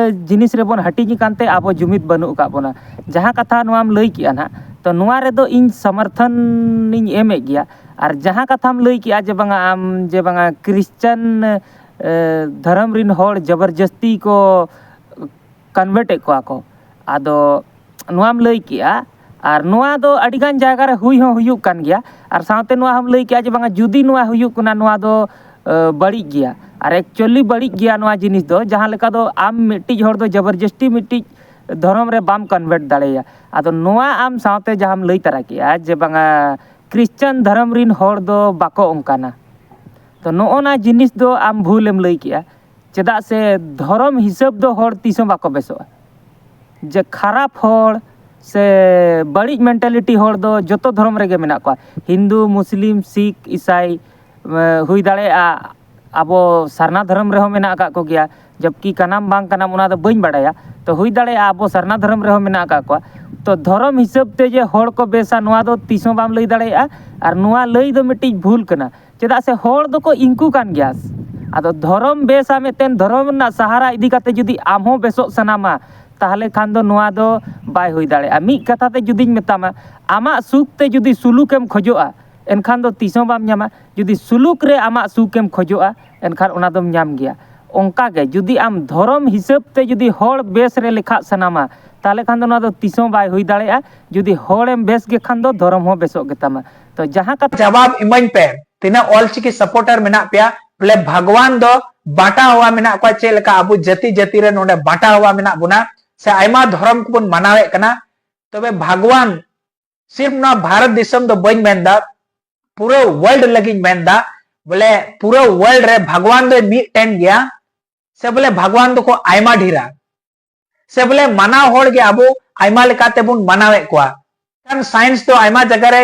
ᱡᱤᱱᱤᱥ ᱨᱮᱵᱚᱱ ᱦᱟᱹᱴᱤᱧ ᱟᱠᱟᱱ ᱛᱮ ᱟᱵᱚ ᱡᱩᱢᱤᱫ ᱵᱟᱹᱱᱩᱜ ᱟᱠᱟᱫ ᱵᱚᱱᱟ᱾ ᱡᱟᱦᱟᱸ ᱠᱟᱛᱷᱟ ᱱᱚᱣᱟᱢ ᱞᱟᱹᱭ ᱠᱮᱜᱼᱟ ᱱᱟᱦᱟᱜ, ᱛᱚ ᱱᱚᱣᱟ ᱨᱮᱫᱚ ᱤᱧ ᱥᱚᱢᱚᱨᱛᱷᱚᱱ ᱤᱧ ᱮᱢᱮᱫ ᱜᱮᱭᱟ᱾ ᱟᱨ ᱡᱟᱦᱟᱸ ᱠᱟᱛᱷᱟᱢ ᱞᱟᱹᱭ ᱠᱮᱜᱼᱟ ᱡᱮ ᱵᱟᱝᱟ ᱟᱢ ᱡᱮ ᱵᱟᱝᱟ ᱠᱷᱨᱤᱥᱪᱟᱱ ᱮ, ᱫᱷᱚᱨᱚᱢ ᱨᱤᱱ ᱦᱚᱲ ᱡᱚᱵᱚᱨᱡᱚᱥᱛᱤ ᱠᱚ ᱠᱚᱱᱵᱷᱟᱨᱴ ᱮᱫ ᱠᱚᱣᱟ ᱠᱚ᱾ ᱟᱫᱚ ᱱᱚᱣᱟᱢ ᱞᱟᱹᱭ ᱠᱮᱜᱼᱟ, ᱟᱨ ᱱᱚᱣᱟ ᱫᱚ ᱟᱹᱰᱤᱜᱟᱱ ᱡᱟᱭᱜᱟ ᱨᱮ ᱦᱩᱭ ᱦᱚᱸ ᱦᱩᱭᱩᱜ ᱠᱟᱱ ᱜᱮᱭᱟ᱾ ᱟᱨ ᱥᱟᱶᱛᱮ ᱱᱚᱣᱟ ᱦᱚᱸᱢ ᱞᱟᱹᱭ ᱠᱮᱜᱼᱟ ᱡᱮ ᱵᱟᱝᱟ ᱡᱩᱫᱤ ᱱᱚᱣᱟ ᱦᱩᱭᱩᱜ ᱠᱟᱱᱟ, ᱱᱚᱣᱟ ᱫᱚ ᱮ, ᱵᱟᱹᱲᱤᱡ ᱜᱮᱭᱟ᱾ ᱟᱨ ᱮᱠᱪᱩᱭᱮᱞᱤ ᱵᱟᱹᱲᱤᱡ ᱜᱮᱭᱟ ᱱᱚᱣᱟ ᱡᱤᱱᱤᱥ ᱫᱚ, ᱡᱟᱦᱟᱸ ᱞᱮᱠᱟ ᱫᱚ ᱟᱢ ᱢᱤᱫᱴᱤᱡ ᱦᱚᱲ ᱫᱚ ᱡᱚᱵᱚᱨᱡᱚᱥᱛᱤ ᱢᱤᱫᱴᱤᱡ ᱫᱷᱚᱨᱚᱢ ᱨᱮ ᱵᱟᱢ ᱠᱚᱱᱵᱷᱟᱨᱴ ᱫᱟᱲᱮᱭᱟᱭᱟ᱾ ᱟᱫᱚ ᱱᱚᱣᱟ ᱟᱢ ᱥᱟᱶᱛᱮ ᱡᱟᱦᱟᱸᱢ ᱞᱟᱹᱭ ᱛᱟᱨᱟ ᱠᱮᱜᱼᱟ ᱡᱮ ᱵᱟᱝᱟ ᱠᱷᱨᱤᱥᱪᱟᱱ ᱫᱷᱚᱨᱚᱢ ᱨᱤᱱ ᱦᱚᱲ ᱫᱚ ᱵᱟᱠᱚ ᱚᱱᱠᱟᱱᱟ, ᱛᱚ ᱱᱚᱜᱼᱚ ᱱᱟ ᱡᱤᱱᱤᱥ ᱫᱚ ᱟᱢ ᱵᱷᱩᱞᱮᱢ ᱞᱟᱹᱭ ᱠᱮᱜᱼᱟ᱾ ᱪᱮᱫᱟᱜ ᱥᱮ ᱫᱷᱚᱨᱚᱢ ᱦᱤᱥᱟᱹᱵ ᱫᱚ ᱦᱚᱲ ᱛᱤᱥ ᱦᱚᱸ ᱵᱟᱠᱚ ᱵᱮᱥᱚᱜᱼᱟ᱾ ᱡᱮ ᱠᱷᱟᱨᱟᱯ ᱦᱚᱲ ᱥᱮ ᱵᱟᱹᱲᱤᱡ ᱢᱮᱱᱴᱟᱞᱤᱴᱤ ᱦᱚᱲ ᱫᱚ ᱡᱚᱛᱚ ᱫᱷᱚᱨᱚᱢ ᱨᱮᱜᱮ ᱢᱮᱱᱟᱜ ᱠᱚᱣᱟ, ᱦᱤᱱᱫᱩ, ᱢᱩᱥᱞᱤᱢ, ᱥᱤᱠᱷ, ᱤᱥᱟᱭ, ᱮ, ᱦᱩᱭ ᱫᱟᱲᱮᱭᱟᱜᱼᱟ ᱟᱵᱚ ᱥᱟᱨᱱᱟ ᱫᱷᱚᱨᱚᱢ ᱨᱮᱦᱚᱸ ᱢᱮᱱᱟᱜ ᱟᱠᱟᱫ ᱠᱚᱜᱮᱭᱟ᱾ ᱡᱚᱵᱠᱤ ᱠᱟᱱᱟᱢ ᱵᱟᱝ ᱠᱟᱱᱟᱢ ᱚᱱᱟ ᱫᱚ ᱵᱟᱹᱧ ᱵᱟᱲᱟᱭᱟ, ᱛᱚ ᱦᱩᱭ ᱫᱟᱲᱮᱭᱟᱜᱼᱟ ᱟᱵᱚ ᱥᱟᱨᱱᱟ ᱫᱷᱚᱨᱚᱢ ᱨᱮᱦᱚᱸ ᱢᱮᱱᱟᱜ ᱟᱠᱟᱫ ᱠᱚᱣᱟ᱾ ᱛᱚ ᱫᱷᱚᱨᱚᱢ ᱦᱤᱥᱟᱹᱵ ᱛᱮ ᱡᱮ ᱦᱚᱲ ᱠᱚ ᱵᱮᱥᱟ, ᱱᱚᱣᱟ ᱫᱚ ᱛᱤᱥ ᱦᱚᱸ ᱵᱟᱢ ᱞᱟᱹᱭ ᱫᱟᱲᱮᱭᱟᱜᱼᱟ᱾ ᱟᱨ ᱱᱚᱣᱟ ᱞᱟᱹᱭ ᱫᱚ ᱢᱤᱫᱴᱤᱡ ᱵᱷᱩᱞ ᱠᱟᱱᱟ᱾ ᱪᱮᱫᱟᱜ ᱥᱮ ᱦᱚᱲ ᱫᱚᱠᱚ ᱤᱱᱠᱩ ᱠᱟᱱ ᱜᱮᱭᱟ᱾ ᱟᱫᱚ ᱫᱷᱚᱨᱚᱢ ᱵᱮᱥᱟ, ᱢᱤᱫᱴᱮᱱ ᱫᱷᱚᱨᱚᱢ ᱨᱮᱱᱟᱜ ᱥᱟᱦᱟᱨᱟ ᱤᱫᱤ ᱠᱟᱛᱮ ᱡᱩᱫᱤ ᱟᱢ ᱦᱚᱸ ᱵᱮᱥᱚᱜ ᱥᱟᱱᱟᱢᱟ, ᱛᱟᱦᱚᱞᱮ ᱠᱷᱟᱱ ᱫᱚ ᱱᱚᱣᱟ ᱫᱚ ᱵᱟᱭ ᱦᱩᱭ ᱫᱟᱲᱮᱭᱟᱜᱼᱟ᱾ ᱢᱤᱫ ᱠᱟᱛᱷᱟ ᱛᱮ ᱡᱩᱫᱤᱧ ᱢᱮᱛᱟᱢᱟ, ᱟᱢᱟᱜ ᱥᱩᱠ ᱛᱮ ᱡᱩᱫᱤ ᱥᱩᱞᱩᱠᱮᱢ ᱠᱷᱚᱡᱚᱜᱼᱟ, ᱮᱱᱠᱷᱟᱱ ᱫᱚ ᱛᱤᱥ ᱦᱚᱸ ᱵᱟᱢ ᱧᱟᱢᱟ᱾ ᱡᱩᱫᱤ ᱥᱩᱞᱩᱠ ᱨᱮ ᱟᱢᱟᱜ ᱥᱩᱠᱮᱢ ᱠᱷᱚᱡᱚᱜᱼᱟ, ᱮᱱᱠᱷᱟᱱ ᱚᱱᱟ ᱫᱚᱢ ᱧᱟᱢ ᱜᱮᱭᱟ᱾ ᱚᱱᱠᱟ ᱜᱮ ᱡᱩᱫᱤ ᱟᱢ ᱫᱷᱚᱨᱚᱢ ᱦᱤᱥᱟᱹᱵ ᱛᱮ ᱡᱩᱫᱤ ᱦᱚᱲ ᱵᱮᱥ ᱨᱮ ᱞᱮᱠᱷᱟᱜ ᱥᱟᱱᱟᱢᱟ, ᱛᱟᱦᱚᱞᱮ ᱠᱷᱟᱱ ᱫᱚ ᱱᱚᱣᱟ ᱫᱚ ᱛᱤᱥ ᱦᱚᱸ ᱵᱟᱭ ᱦᱩᱭ ᱫᱟᱲᱮᱭᱟᱜᱼᱟ᱾ ᱡᱩᱫᱤ ᱦᱚᱲᱮᱢ ᱵᱮᱥ ᱜᱮ ᱠᱷᱟᱱ ᱫᱚ ᱫᱷᱚᱨᱚᱢ ᱦᱚᱸ ᱵᱮᱥᱚᱜ ᱜᱮᱛᱟᱢᱟ᱾ ᱛᱚ ᱡᱟᱦᱟᱸ ᱠᱟᱛᱷᱟ ᱡᱟᱣᱟᱵ ᱤᱢᱟᱹᱧ ᱯᱮ, ᱛᱤᱱᱟᱹᱜ ᱚᱞᱪᱤᱠᱤ ᱥᱟᱯᱳᱨᱴᱟᱨ ᱢᱮᱱᱟᱜ ᱯᱮᱭᱟ, ᱵᱚᱞᱮ ᱵᱷᱟᱜᱽᱣᱟᱱ ᱫᱚ ᱵᱟᱸᱴᱟ ᱦᱚᱣᱟ ᱢᱮᱱᱟᱜ ᱠᱚᱣᱟ, ᱪᱮᱫ ᱞᱮᱠᱟ ᱟᱵᱚ ᱡᱟᱹᱛᱤ ᱡᱟᱹᱛᱤ ᱨᱮ ᱱᱚᱰᱮ ᱵᱟᱸᱴᱟ ᱦᱚᱣᱟ ᱢᱮᱱᱟᱜ ᱵᱚᱱᱟ, ᱥᱮ ᱟᱭᱢᱟ ᱫᱷᱚᱨᱚᱢ ᱠᱚᱵᱚᱱ ᱢᱟᱱᱟᱣᱮᱫ ᱠᱟᱱᱟ, ᱛᱚᱵᱮ ᱵᱷᱟᱜᱽᱣᱟᱱ ᱥᱤᱨᱯ ᱱᱚᱣᱟ ᱵᱷᱟᱨᱚᱛ ᱫᱤᱥᱚᱢ ᱫᱚ ᱵᱟᱹᱧ ᱢᱮᱱᱫᱟ, ᱯᱩᱨᱟᱹ ᱣᱟᱨᱞᱰ ᱞᱟᱹᱜᱤᱫ ᱢᱮᱱᱫᱟ, ᱵᱚᱞᱮ ᱯᱩᱨᱟᱹ ᱣᱟᱨᱞᱰ ᱨᱮ ᱵᱷᱟᱜᱽᱣᱟᱱ ᱫᱚ ᱢᱤᱫᱴᱮᱱ ᱜᱮᱭᱟ, ᱥᱮ ᱵᱚᱞᱮ ᱵᱷᱟᱜᱽᱣᱟᱱ ᱫᱚᱠᱚ ᱟᱭᱢᱟ ᱰᱷᱮᱨᱟ᱾ ᱥᱮ ᱵᱚᱞᱮ ᱢᱟᱱᱟᱣ ᱦᱚᱲ ᱜᱮ ᱟᱵᱚ ᱟᱭᱢᱟ ᱞᱮᱠᱟ ᱛᱮᱵᱚᱱ ᱢᱟᱱᱟᱣᱮᱫ ᱠᱚᱣᱟ᱾ ᱢᱮᱱᱠᱷᱟᱱ ᱥᱟᱭᱮᱱᱥ ᱫᱚ ᱟᱭᱢᱟ ᱡᱟᱭᱜᱟ ᱨᱮ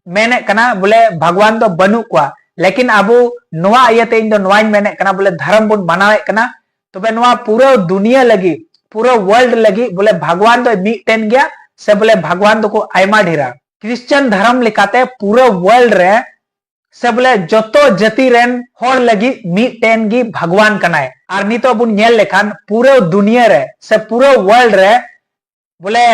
ᱢᱮᱱᱮᱫ ᱠᱟᱱᱟ ᱵᱚᱞᱮ ᱵᱷᱟᱜᱽᱣᱟᱱ ᱫᱚ ᱵᱟᱹᱱᱩᱜ ᱠᱚᱣᱟ, ᱞᱮᱠᱤᱱ ᱟᱵᱚ ᱱᱚᱣᱟ ᱤᱭᱟᱹᱛᱮ ᱤᱧ ᱫᱚ ᱱᱚᱣᱟᱧ ᱢᱮᱱᱮᱫ ᱠᱟᱱᱟ ᱵᱚᱞᱮ ᱫᱷᱚᱨᱚᱢ ᱵᱚᱱ ᱢᱟᱱᱟᱣᱮᱫ ᱠᱟᱱᱟ, ᱛᱚᱵᱮ ᱱᱚᱣᱟ ᱯᱩᱨᱟᱹ ᱫᱩᱱᱤᱭᱟᱹ ᱞᱟᱹᱜᱤᱫ, ᱯᱩᱨᱟᱹ ᱣᱟᱨᱞᱰ ᱞᱟᱹᱜᱤᱫ ᱵᱚᱞᱮ ᱵᱷᱟᱜᱽᱣᱟᱱ ᱫᱚ ᱢᱤᱫᱴᱮᱱ ᱜᱮᱭᱟ ᱥᱮ ᱵᱚᱞᱮ ᱵᱷᱟᱜᱽᱣᱟᱱ ᱫᱚᱠᱚ ᱟᱭᱢᱟ ᱰᱷᱮᱨᱟ? ᱠᱨᱤᱥᱪᱟᱱ ᱫᱷᱚᱨᱚᱢ ᱞᱮᱠᱟᱛᱮ ᱯᱩᱨᱟᱹ ᱣᱟᱨᱞᱰ ᱨᱮ ᱥᱮ ᱵᱚᱞᱮ ᱡᱚᱛᱚ ᱡᱟᱹᱛᱤ ᱨᱮᱱ ᱦᱚᱲ ᱞᱟᱹᱜᱤᱫ ᱢᱤᱫᱴᱮᱱ ᱜᱮ ᱵᱷᱟᱜᱽᱣᱟᱱ ᱠᱟᱱᱟᱭ᱾ ᱟᱨ ᱱᱤᱛᱚᱜ ᱵᱚᱱ ᱧᱮᱞ ᱞᱮᱠᱷᱟᱱ ᱯᱩᱨᱟᱹ ᱫᱩᱱᱤᱭᱟᱹ ᱨᱮ ᱥᱮ ᱯᱩᱨᱟᱹ ᱣᱟᱨᱞᱰ ᱨᱮ ᱵᱚᱞᱮ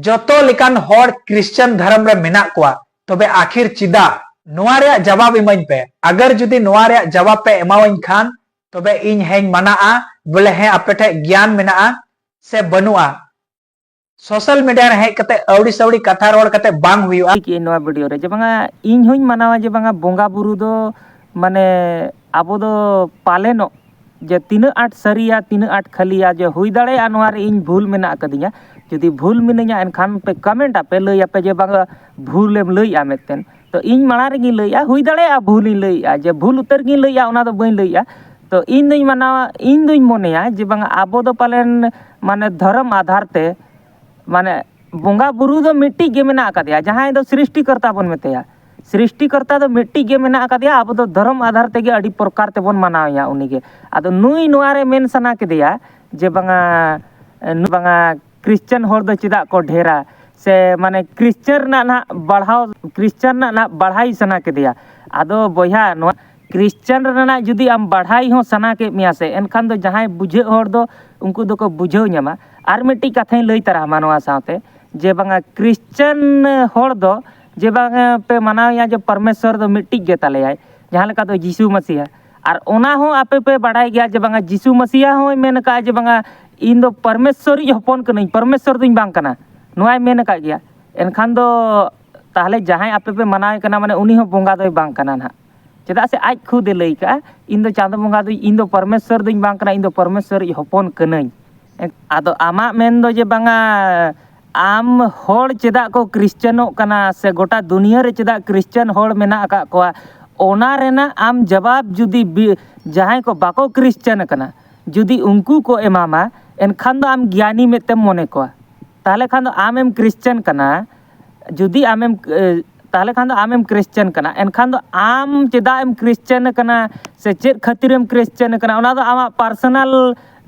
ᱡᱚᱛᱚ ᱞᱮᱠᱟᱱ ᱦᱚᱲ ᱠᱨᱤᱥᱪᱟᱱ ᱫᱷᱚᱨᱚᱢ ᱨᱮ ᱢᱮᱱᱟᱜ ᱠᱚᱣᱟ, ᱛᱚᱵᱮ ᱟᱹᱠᱷᱤᱨ ᱪᱮᱫᱟᱜ? ᱱᱚᱣᱟ ᱨᱮᱭᱟᱜ ᱡᱟᱣᱟᱵ ᱤᱢᱟᱹᱧ ᱯᱮ᱾ ᱟᱜᱟᱨ ᱡᱩᱫᱤ ᱱᱚᱣᱟ ᱨᱮᱭᱟᱜ ᱡᱟᱣᱟᱵ ᱯᱮ ᱮᱢᱟᱣᱟᱹᱧ ᱠᱷᱟᱱ, ᱛᱚᱵᱮ ᱤᱧ ᱦᱮᱸᱧ ᱢᱟᱱᱟᱜᱼᱟ ᱵᱚᱞᱮ ᱦᱮᱸ ᱟᱯᱮ ᱴᱷᱮᱡ ᱜᱮᱭᱟᱱ ᱢᱮᱱᱟᱜᱼᱟ ᱥᱮ ᱵᱟᱹᱱᱩᱜᱼᱟ᱾ ᱥᱳᱥᱟᱞ ᱢᱤᱰᱤᱭᱟ ᱨᱮ ᱦᱮᱡ ᱠᱟᱛᱮ ᱟᱹᱣᱲᱤ ᱥᱟᱹᱣᱲᱤ ᱠᱟᱛᱷᱟ ᱨᱚᱲ ᱠᱟᱛᱮ ᱵᱟᱝ ᱦᱩᱭᱩᱜᱼᱟ᱾ ᱞᱟᱹᱭ ᱠᱮᱜᱼᱟᱹᱧ ᱱᱚᱣᱟ ᱵᱷᱤᱰᱤᱭᱳ ᱨᱮ ᱡᱮ ᱵᱟᱝᱟ ᱤᱧ ᱦᱚᱧ ᱢᱟᱱᱟᱣᱟ ᱡᱮ ᱵᱟᱝᱟ ᱵᱚᱸᱜᱟ ᱵᱩᱨᱩ ᱫᱚ ᱢᱟᱱᱮ ᱟᱵᱚ ᱫᱚ ᱯᱟᱞᱮᱱᱚᱜ ᱡᱮ ᱛᱤᱱᱟᱹᱜ ᱟᱸᱴ ᱥᱟᱹᱨᱤᱭᱟ ᱛᱤᱱᱟᱹᱜ ᱟᱸᱴ ᱠᱷᱟᱹᱞᱤᱭᱟ, ᱡᱮ ᱦᱩᱭ ᱫᱟᱲᱮᱭᱟᱜᱼᱟ ᱱᱚᱣᱟ ᱨᱮ ᱤᱧ ᱵᱷᱩᱞ ᱢᱮᱱᱟᱜ ᱟᱠᱟᱫᱤᱧᱟ᱾ ᱡᱩᱫᱤ ᱵᱷᱩᱞ ᱢᱤᱱᱟᱹᱧᱟ ᱮᱱᱠᱷᱟᱱ ᱯᱮ ᱠᱚᱢᱮᱱᱴ ᱟᱯᱮ, ᱞᱟᱹᱭ ᱟᱯᱮ ᱡᱮ ᱵᱟᱝᱟ ᱵᱷᱩᱞᱮᱢ ᱞᱟᱹᱭᱮᱜᱼᱟ ᱢᱮᱱᱛᱮ᱾ ᱛᱚ ᱤᱧ ᱢᱟᱲᱟᱝ ᱨᱮᱜᱤᱧ ᱞᱟᱹᱭᱮᱜᱼᱟ, ᱦᱩᱭ ᱫᱟᱲᱮᱭᱟᱜᱼᱟ ᱵᱷᱩᱞᱤᱧ ᱞᱟᱹᱭᱮᱜᱼᱟ, ᱡᱮ ᱵᱷᱩᱞ ᱩᱛᱟᱹᱨ ᱜᱤᱧ ᱞᱟᱹᱭᱮᱜᱼᱟ, ᱚᱱᱟ ᱫᱚ ᱵᱟᱹᱧ ᱞᱟᱹᱭᱮᱜᱼᱟ᱾ ᱛᱚ ᱤᱧ ᱫᱩᱧ ᱢᱟᱱᱟᱣᱟ, ᱤᱧ ᱫᱩᱧ ᱢᱚᱱᱮᱭᱟ ᱡᱮ ᱵᱟᱝᱟ ᱟᱵᱚ ᱫᱚ ᱯᱟᱞᱮᱱ ᱢᱟᱱᱮ ᱫᱷᱚᱨᱚᱢ ᱟᱫᱷᱟᱨ ᱛᱮ ᱢᱟᱱᱮ ᱵᱚᱸᱜᱟ ᱵᱩᱨᱩ ᱫᱚ ᱢᱤᱫᱴᱤᱡ ᱜᱮ ᱢᱮᱱᱟᱜ ᱟᱠᱟᱫᱮᱭᱟ, ᱡᱟᱦᱟᱸᱭ ᱫᱚ ᱥᱨᱤᱥᱴᱤᱠᱚᱨᱛᱟ ᱵᱚᱱ ᱢᱮᱛᱟᱭᱟ᱾ ᱥᱨᱤᱥᱴᱤᱠᱚᱨᱛᱟ ᱫᱚ ᱢᱤᱫᱴᱤᱡ ᱜᱮ ᱢᱮᱱᱟᱜ ᱟᱠᱟᱫᱮᱭᱟ, ᱟᱵᱚ ᱫᱚ ᱫᱷᱚᱨᱚᱢ ᱟᱫᱷᱟᱨ ᱛᱮᱜᱮ ᱟᱹᱰᱤ ᱯᱨᱚᱠᱟᱨ ᱛᱮᱵᱚᱱ ᱢᱟᱱᱟᱣᱮᱭᱟ ᱩᱱᱤᱜᱮ᱾ ᱟᱫᱚ ᱱᱩᱭ ᱱᱚᱣᱟ ᱨᱮ ᱢᱮᱱ ᱥᱟᱱᱟ ᱠᱮᱫᱮᱭᱟ ᱡᱮ ᱵᱟᱝᱟ, ᱱᱩᱭ ᱵᱟᱝᱟ ᱠᱨᱤᱥᱪᱟᱱ ᱦᱚᱲ ᱫᱚ ᱪᱮᱫᱟᱜ ᱠᱚ ᱰᱷᱮᱨᱟ, ᱥᱮ ᱢᱟᱱᱮ ᱠᱨᱤᱥᱪᱟᱱ ᱨᱮᱱᱟᱜ ᱱᱟᱦᱟᱜ ᱵᱟᱲᱦᱟᱣ, ᱠᱨᱤᱥᱪᱟᱱ ᱨᱮᱱᱟᱜ ᱱᱟᱦᱟᱜ ᱵᱟᱲᱦᱟᱭ ᱥᱟᱱᱟ ᱠᱮᱫᱮᱭᱟ᱾ ᱟᱫᱚ ᱵᱚᱭᱦᱟ, ᱱᱚᱣᱟ ᱠᱨᱤᱥᱪᱟᱱ ᱨᱮᱱᱟᱜ ᱡᱩᱫᱤ ᱟᱢ ᱵᱟᱲᱦᱟᱭ ᱦᱚᱸ ᱥᱟᱱᱟ ᱠᱮᱫ ᱢᱮᱭᱟ ᱥᱮ, ᱮᱱᱠᱷᱟᱱ ᱫᱚ ᱡᱟᱦᱟᱸᱭ ᱵᱩᱡᱷᱟᱹᱜ ᱦᱚᱲ ᱫᱚ ᱩᱱᱠᱩ ᱫᱚᱠᱚ ᱵᱩᱡᱷᱟᱹᱣ ᱧᱟᱢᱟ᱾ ᱟᱨ ᱢᱤᱫᱴᱤᱡ ᱠᱟᱛᱷᱟᱧ ᱞᱟᱹᱭ ᱛᱟᱨᱟ ᱟᱢᱟ ᱱᱚᱣᱟ ᱥᱟᱶᱛᱮ, ᱡᱮ ᱵᱟᱝᱟ ᱠᱨᱤᱥᱪᱟᱱ ᱦᱚᱲ ᱫᱚ ᱡᱮ ᱵᱟᱝᱟ ᱯᱮ ᱢᱟᱱᱟᱣᱮᱭᱟ ᱡᱮ ᱯᱚᱨᱢᱮᱥᱥᱚᱨ ᱫᱚ ᱢᱤᱫᱴᱤᱡ ᱜᱮ ᱛᱟᱞᱮᱭᱟᱭ, ᱡᱟᱦᱟᱸ ᱞᱮᱠᱟ ᱫᱚ ᱡᱤᱥᱩ ᱢᱟᱥᱤᱦᱟ᱾ ᱟᱨ ᱚᱱᱟ ᱦᱚᱸ ᱟᱯᱮ ᱯᱮ ᱵᱟᱰᱟᱭ ᱜᱮᱭᱟ ᱡᱮ ᱵᱟᱝᱟ ᱡᱤᱥᱩ ᱢᱟᱥᱤᱦᱟ ᱦᱚᱸᱭ ᱢᱮᱱ ᱟᱠᱟᱫᱼᱟ ᱡᱮ ᱵᱟᱝᱟ ᱤᱧ ᱫᱚ ᱯᱚᱨᱢᱮᱥᱥᱚᱨᱤᱡ ᱦᱚᱯᱚᱱ ᱠᱟᱹᱱᱟᱹᱧ, ᱯᱚᱨᱢᱮᱥᱥᱚᱨ ᱫᱚᱧ ᱵᱟᱝ ᱠᱟᱱᱟ, ᱱᱚᱣᱟᱭ ᱢᱮᱱ ᱟᱠᱟᱫ ᱜᱮᱭᱟ᱾ ᱮᱱᱠᱷᱟᱱ ᱫᱚ ᱛᱟᱦᱚᱞᱮ ᱡᱟᱦᱟᱸᱭ ᱟᱯᱮ ᱯᱮ ᱢᱟᱱᱟᱣᱮ ᱠᱟᱱᱟ, ᱢᱟᱱᱮ ᱩᱱᱤ ᱦᱚᱸ ᱵᱚᱸᱜᱟ ᱫᱚᱭ ᱵᱟᱝ ᱠᱟᱱᱟ ᱱᱟᱦᱟᱜ᱾ ᱪᱮᱫᱟᱜ ᱥᱮ ᱟᱡ ᱠᱷᱩᱫ ᱮ ᱞᱟᱹᱭ ᱠᱟᱜᱼᱟ, "ᱤᱧ ᱫᱚ ᱪᱟᱸᱫᱚ ᱵᱚᱸᱜᱟ ᱫᱚ, ᱤᱧ ᱫᱚ ᱯᱚᱨᱢᱮᱥᱥᱚᱨ ᱫᱚᱧ ᱵᱟᱝ ᱠᱟᱱᱟ, ᱤᱧ ᱫᱚ ᱯᱚᱨᱢᱮᱥᱥᱚᱨᱤᱡ ᱦᱚᱯᱚᱱ ᱠᱟᱹᱱᱟᱹᱧ᱾" ᱟᱫᱚ ᱟᱢᱟᱜ ᱢᱮᱱ ᱫᱚ ᱡᱮ ᱵᱟᱝᱟ ᱟᱢ ᱦᱚᱲ ᱪᱮᱫᱟᱜ ᱠᱚ ᱠᱨᱤᱥᱪᱟᱱᱚᱜ ᱠᱟᱱᱟ ᱥᱮ ᱜᱚᱴᱟ ᱫᱩᱱᱤᱭᱟᱹ ᱨᱮ ᱪᱮᱫᱟᱜ ᱠᱨᱤᱥᱪᱟᱱ ᱦᱚᱲ ᱢᱮᱱᱟᱜ ᱟᱠᱟᱫ ᱠᱚᱣᱟ, ᱚᱱᱟ ᱨᱮᱱᱟᱜ ᱟᱢ ᱡᱟᱵᱟᱵ ᱡᱩᱫᱤ ᱵᱤ-, ᱡᱟᱦᱟᱸᱭ ᱠᱚ ᱵᱟᱠᱚ ᱠᱨᱤᱥᱪᱟᱱ ᱟᱠᱟᱱᱟ, ᱡᱩᱫᱤ ᱩᱱᱠᱩ ᱠᱚ ᱮᱢᱟᱢᱟ, ᱮᱱᱠᱷᱟᱱ ᱫᱚ ᱟᱢ ᱜᱮᱭᱟᱱᱤ ᱢᱮᱫ ᱛᱮᱢ ᱢᱚᱱᱮ ᱠᱚᱣᱟ᱾ ᱛᱟᱦᱚᱞᱮ ᱠᱷᱟᱱ ᱫᱚ ᱟᱢᱮᱢ ᱠᱷᱨᱤᱥᱪᱟᱱ ᱠᱟᱱᱟ, ᱡᱩᱫᱤ ᱟᱢᱮᱢ ᱮ, ᱛᱟᱦᱚᱞᱮ ᱠᱷᱟᱱ ᱫᱚ ᱟᱢᱮᱢ ᱠᱷᱨᱤᱥᱪᱟᱱ ᱠᱟᱱᱟ᱾ ᱮᱱᱠᱷᱟᱱ ᱫᱚ ᱟᱢ ᱪᱮᱫᱟᱜ ᱮᱢ ᱠᱷᱨᱤᱥᱪᱟᱱ ᱠᱟᱱᱟ ᱥᱮ ᱪᱮᱫ ᱠᱷᱟᱹᱛᱤᱨᱮᱢ ᱠᱷᱨᱤᱥᱪᱟᱱ ᱠᱟᱱᱟ, ᱚᱱᱟ ᱫᱚ ᱟᱢᱟᱜ ᱯᱟᱨᱥᱚᱱᱟᱞ